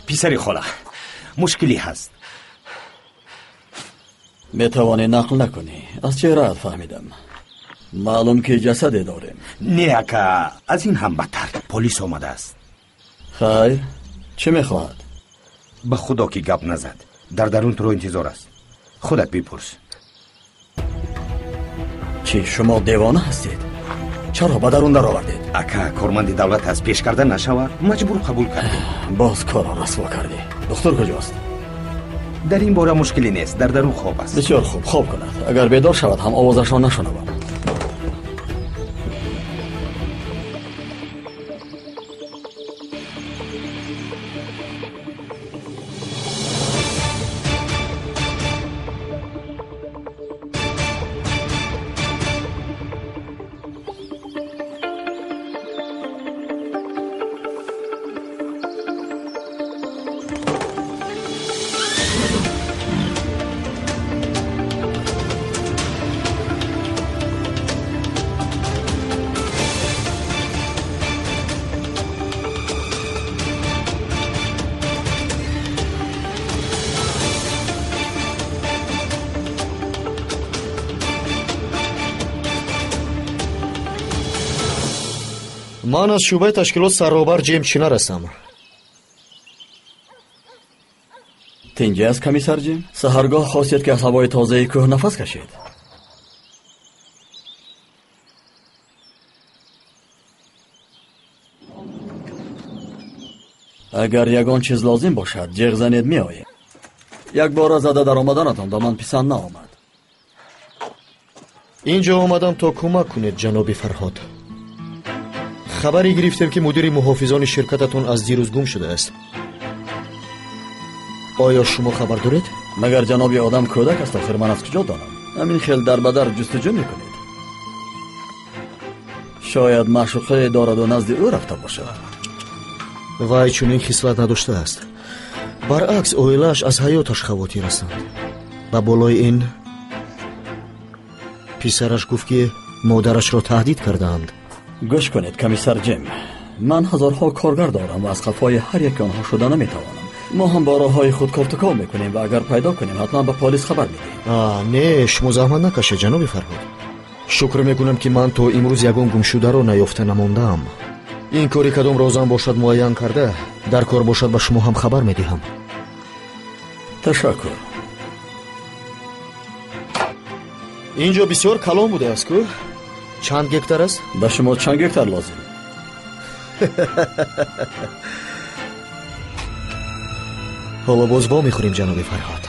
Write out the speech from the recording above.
Писари хола, мушкилӣ ҳаст. Метавонӣ нақл накунӣ. Аз чеҳраат фаҳмидам. Маълум ки ҷасаде дорем. Не, ака, аз ин ҳам бадтар. Полис омадааст. Хайр, чӣ мехоҳад? Ба худо ки гап назад. Дар дарун туро интизор аст. Худат бипурс. Чӣ, шумо девона ҳастед? Чаро ба дарун даровардед? Ака, корманди давлат аст, пеш карда нашавад. Маҷбур қабул кардем. Боз корро расво кардӣ. Духтур куҷост? Дар ин бора мушкиле нест. Дар дарун хоб аст. Бисёр хуб, хоб кунад. Агар бедор шавад ҳам овозашро нашунавам. Ман аз шӯъбаи ташкилот сарробар Ҷем Чинар ҳастам. Тинҷӣ аст, комиссар Ҷим? Саҳаргоҳ хостед ки аз ҳавои тозаи кӯҳ нафас кашед. Агар ягон чиз лозим бошад, ҷеғ занед, меоем. Якбора зада даромаданатон ба ман писанд наомад. Инҷо омадам то кӯмак кунед, ҷаноби Фарҳод. Хабаре гирифтем ки мудири муҳофизони ширкататон аз дирӯз гум шудааст. Оё шумо хабар доред? Магар ҷаноби одам кӯдак аст? Охир ман аз куҷо донам? Ҳамин хел дар ба дар ҷустуҷӯ мекунед. Шояд маъшуқае дораду назди ӯ рафта бошад. Вай чунин хислат надоштааст. Баръакс, оилааш аз ҳаёташ хавотир ҳастанд. Ба болои ин писараш гуфт ки модарашро таҳдид кардаанд. Гӯш кунед, комиссар Ҷим. Ман ҳазорҳо коргар дорам ва аз қафои ҳар яки онҳо шуда наметавонам. Мо ҳам бо роҳҳои худ кофтуков мекунем ва агар пайдо кунем, ҳатман ба полис хабар медиҳем. Не, шумо заҳмат накашед, ҷаноби Фарҳод. Шукр мекунам ки ман то имрӯз ягон гумшударо наёфта намондаам. Ин кори кадом розан бошад муайян карда, дар кор бошад ба шумо ҳам хабар медиҳам. Ташаккур. Инҷо бисёр калон будааст ку? Чанд гектар аст? Ба шумо чанд гектар лозим? Ҳоло боз вомехӯрем, ҷаноби Фарҳод.